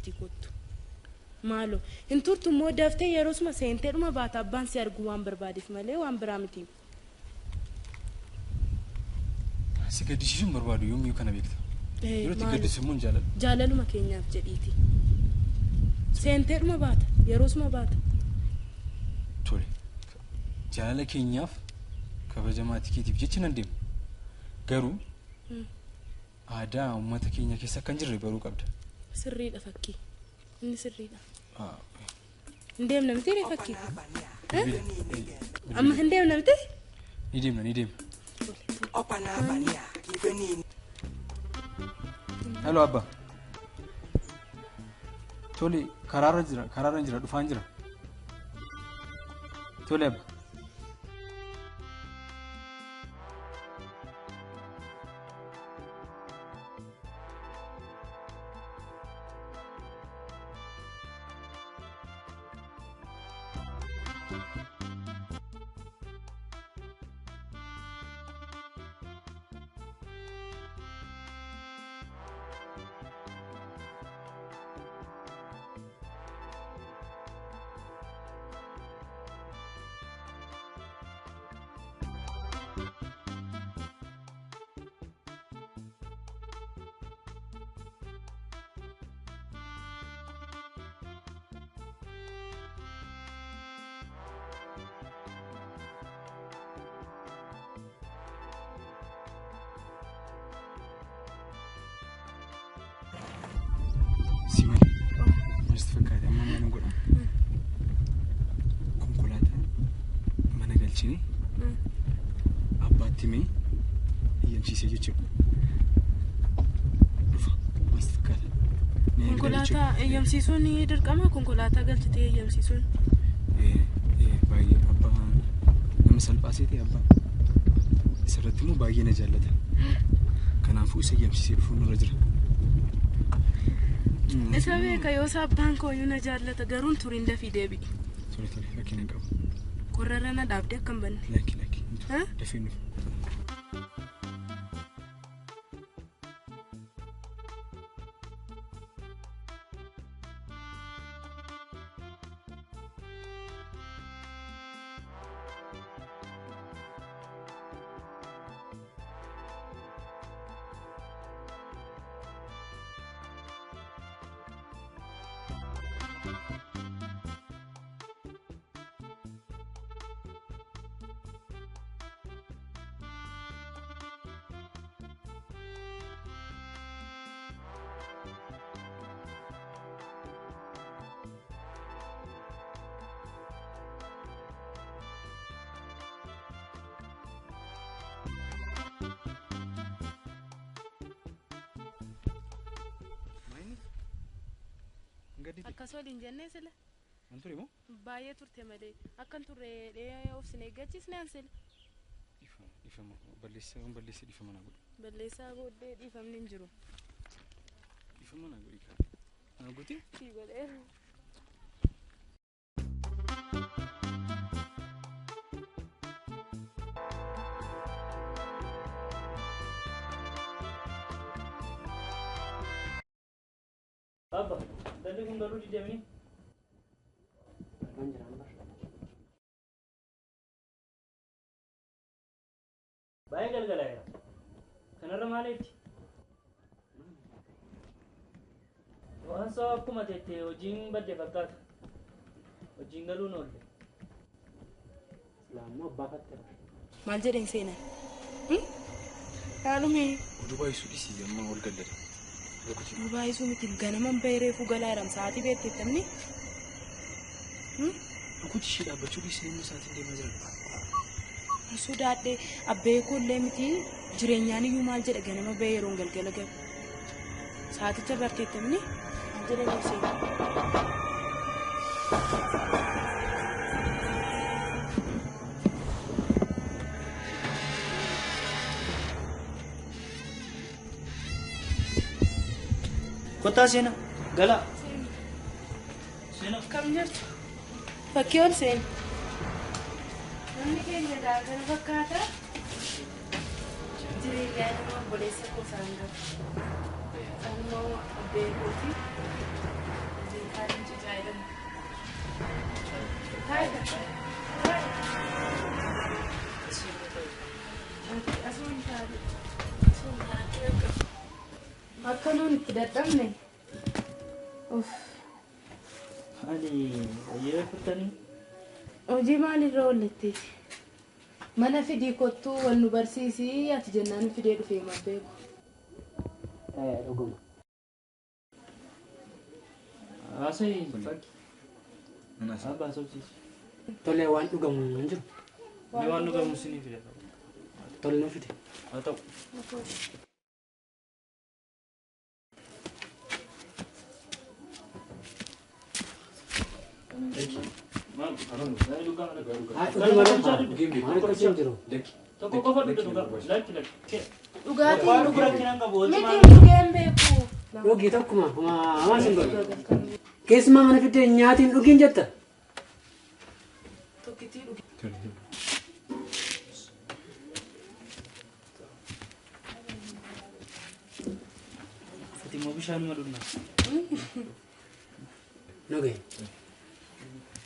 deebi'iitii kottu. Maaloo hin turtu immoo daftee yeroosuma seentee dhuma baata abbaan si argu waan barbaadeef malee waan biraa miti. Si gaddisiisuun barbaadu yoomiyyuu kana beekta. Yeroo itti gaddisiisu immoo hin jaaladhu. Jaalaluma keenyaaf jedhiiti. Seentee dhuma baata yeroosuma baata. Tole jaalala keenyaaf kabaja maatii keetiif jecha nan deema. Garuu aadaa uummata keenya keessa akka hin jirre baruu qabda. Sirriidha fakkii. Inni sirriidha. Hin deemna miti ree fakkii? Amma hin deemna miti? Ni deemna ni deemna. Hello Abba. Tole karaarra jira dhufaan jira. Tole Abba. Konkolaataa mana galchine abbaatti himee eeyyamsiisee jechuudha. Dhufa maal fakkaata? Konkolaataa eeyyamsiisuun dirqama konkolaataa galchitee eeyyamsiisuun. Baay'ee abbaa nama salphaa seete abbaa isarratti immoo baay'ee na jaallata. Kanaafuu isa eeyyamsiisee dhufuun nurra jira. Isa beeka yoo abbaan kooyyuu na jaallata garuu turiin dafii deebi'i. Tole tole rakkina hin qabu. Qorrarra na dhaabdee akka hin banne. Lakki lakki dafii nuuf. Akkas waliin jennee sila. An ture moo? Baay'ee turte malee akkan turre of sin eeggachiisne an sila. Dhiifama balleessaa balleessee dhiifama naa godhi. Balleessaa booddee dhiifamni hin jiru. Dhiifama naa godhi kaa. Naa gootee? Sii godheera. Abba, dalli kun galuu didee Baay'ee galgalaa'eera. Kanarra maaliitti? Waan sababa akkuma teettee hojiin badde fakkaata. Hojiin galuun oolle. Laammoo abbaa fattira. Maal jedheen seenaa? Haalumee. Oduu baay'isuu dhiisii amma ol gallada. Oduu baay'isuu miti ganaman bahee reefuu galaa jiram sa'aatii beekteettamni. Rukuti ishee dhaabbachuu dhiisii namni sa'aatiin deemaa jiran. Sodaadhee abbee koollee miti jireenyaan iyyuu maal jedha ganama bahee yeroon galgala galu. Sa'aaticha barteettamni maal jedheen seenaa? Kottaa seenaa galaa. Seenaa. Kam jirtu? Fakkii ol seeni. Namni keenya daakana fakkaata. Jireenyaa nama obboleessa koo isaan gahu. Isaan immoo abbee kooti. Dadhabne. Uff. Ani hojii furtanii? Hojii maalirra oolletteeti? Mana fidii kottuu wal nu barsiisii ati jennaan fidee dhufee maal beeku. Dhuguma. Haasa'ii fakki. Abbaa sobsiisi. Tole waan dhugamu hin jiru. Ni waan dhugamu sinii fide. Tole nu fide. Haa ta'u. Tokko qofa dhugaa. Lakki lakki. Dhugaatiin Miti dhugeen beeku. Dhugii tokkuma hamaa sin godhu. Keessumaa mana fiddee nyaatiin dhugiin jetta. Tokkittii dhugi. Ati immoo bishaanuma dhugna. Dhugee.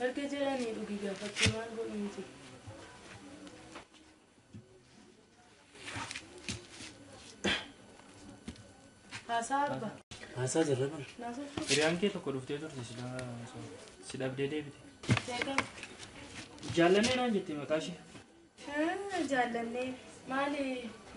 Erga jedhanii dhugi gaafachuu maal godhu miti. Haasaa abba. Haasaa jirra bara. Hiriyaan kee tokko dhuftee turte si dhabdee deebite. Seeqam. Jaallannee naan jette maqaa ishee. Jaallannee maali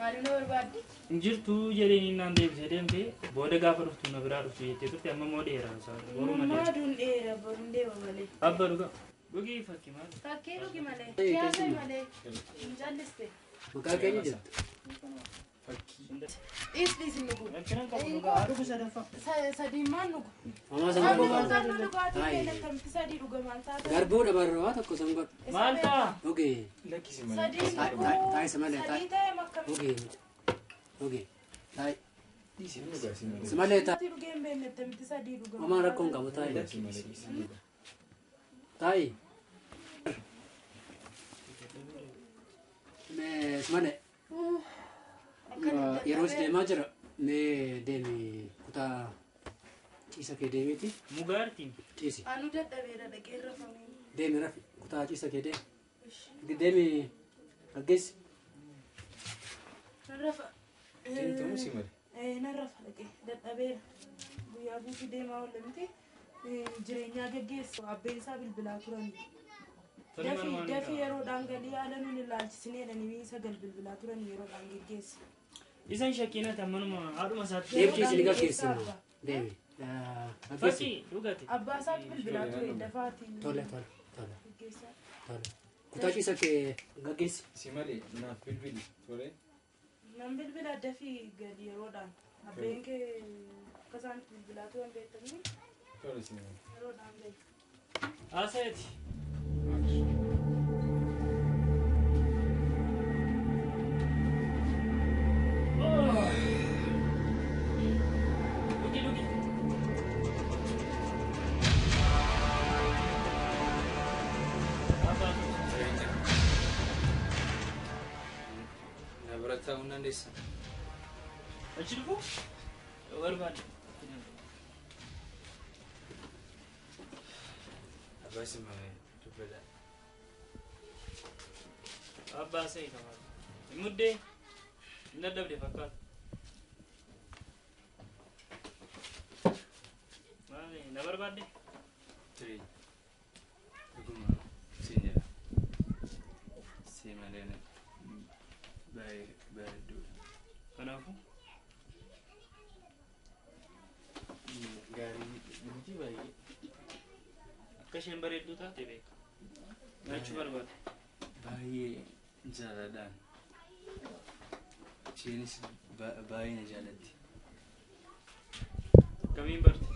maali na barbaaddi? Jirtu jedheen naan deebisee deemtee booda gaafa dhuftu na biraa dhuftu jettee turte amma immoo dheeraa isaa. Boruma Mammaa deema. aduun dheera boruun deema malee. Abba dhugaa. Dhugii fakkii maali? Fakkii dhugi malee. Siyaasa malee. Hin calliste. Maqaa keenya jirtu. Dhiis dhiis hin dhugu. Rakkinaan qabu dhugaa. Haa dhugu sadaffaa. Sadiin maal dhugu? Hamaa san Ani godhu. kan nu dhugaatii keenya akkamitti sadii dhuga maal taata? Garbuu dhabarra waa tokko san godhu. Maal ta'a? Dhugee. Lakkisi malee. Sadiin dhugu. Taa'isa malee Sadii ta'e makkamitti? Dhugee. Dhugee. Taa'i. Dhiisi dhugaa si malee. Si malee taa'i. Dhugaatii dhugee hin beekne akkamitti sadii dhuga? Homaa rakkoon qabu taa'i. Lakkisi malee dhiisi dhugaa. Taa'i. Si malee. Yeroo si deemaa jira. Mee deemi kutaa ciisa kee deemiiti. Mugaartiin. Ciisi. Anu dadhabeera dhaqee rafamee. Deemi rafi kutaa ciisa kee deemi. Deemi gaggeessi. Nan rafa. Deemtamu si malee. Nan rafa dhaqee dadhabeera. Guyyaa guutuu deemaa oolle miti. Jireenyaa gaggeessu abbeen isaa bilbilaa turan. Dafii yeroodhaan galii haala nuun ilaalchisineedhanii sagal bilbilaa turan yeroodhaan gaggeessu. Isan shakkiinati ammanuma haadhuma isaatti. Deemi ciisi ni gaggeessina. Deemi. Gaggeessi. Fakkii dhugate. Abbaa isaatu bilbilaa ture dafaati. Tole tole tole Gaggeessaa. tole. Kutaa ciisa kee gaggeessi. Si malee naaf bilbili. Tole. Nan bilbila dafii gadi yeroodhaan. Abbeen kee akka isaan bilbilaa turan beektanii Tole si malee. yeroodhaan gali. Haasayeeti. Dhugi dhugi. Abbaa. Na bira taa'uu dandeessa. Achi dhufu? Barbaade. Abbaa si malee dubbadha. Abbaa sa'ii qaba. Muddee hin dadhabde fakkaata. Maali na barbaadde? Jireenya. Dhuguma siin jedha. Si malee baay'ee bareedduudha. Kanaafuu Gaarii miti baay'ee. akka isheen bareedduu taate beeka. Nyaachuu barbaadde. Baay'ee jaaladhaan. Isheenis baay'ee na jaalatti. Akkamiin barte?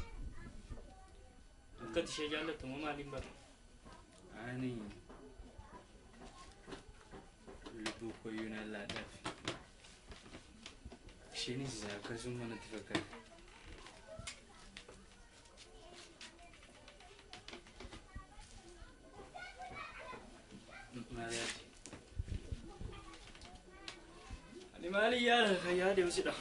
Akka ati ishee jaallattu moo maaliin barte? Ani lubbuu koyyuu nan laadhaaf. Isheenis akkasuma natti fakkaata. Maal yaadde? Ani maali yaada kan yaade sidha.